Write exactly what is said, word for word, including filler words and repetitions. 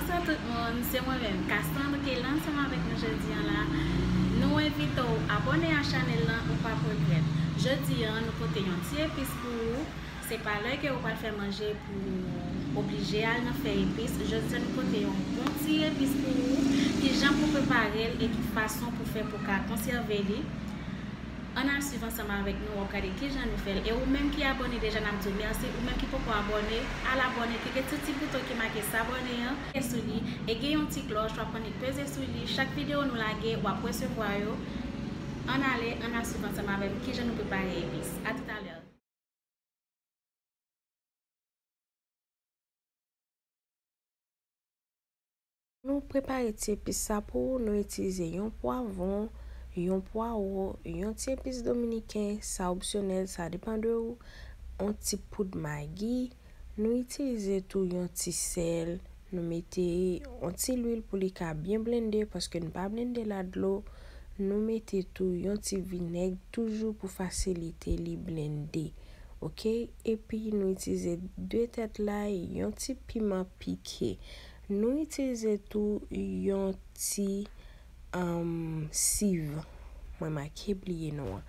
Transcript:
Bonsoir tout moun, se mwen menm, Cassandre, ki la ansanm avèk nou jodi a la. Nou envite w abòne a chanèl lan, ou p ap regrèt. Jodi a, nou pote yon ti epis pou ou. Se pa lè ke ou pral fè manje pou oblije al nan fè epis. Jodi a, nou pote yon bon ti epis pou ou. Ki jan pou prepare l e ki fason pou fè pou ka konsève li. Ann al swiv ansanm avèk nou, w ap gade ki jan nou fè l. E ou menm ki abòne deja, n ap di w mèsi. Ou menm ki poko abòne, al abòne, klike sou ti bouton ki make s'abonner an, klike sou li, e gen yon ti klòch, w ap annik peze sou li. Chak videyo nou lage, w ap resevwa yo. Ann ale, ann al swiv ansanm avèk nou ki jan nou prepare epis. A toutalè. Nou prepare ti epis sa pou ou, nou itilize yon pwavwon, yon pwawo, yon ti epis dominiken, sa opsyonèl, sa depann de ou, yon ti poud magi, nou itilize tou yon ti sèl, nou mete yon ti lwil pou li ka byen blende, paske n pa blende l a dlo, nou mete tou yon ti vinèg, toujou pou fasilite li blende. Oke, epi nou itilize de tèt lay, yon ti piman pike. Nou itilize tou yon ti, um, siv. Mwen make bliye non an.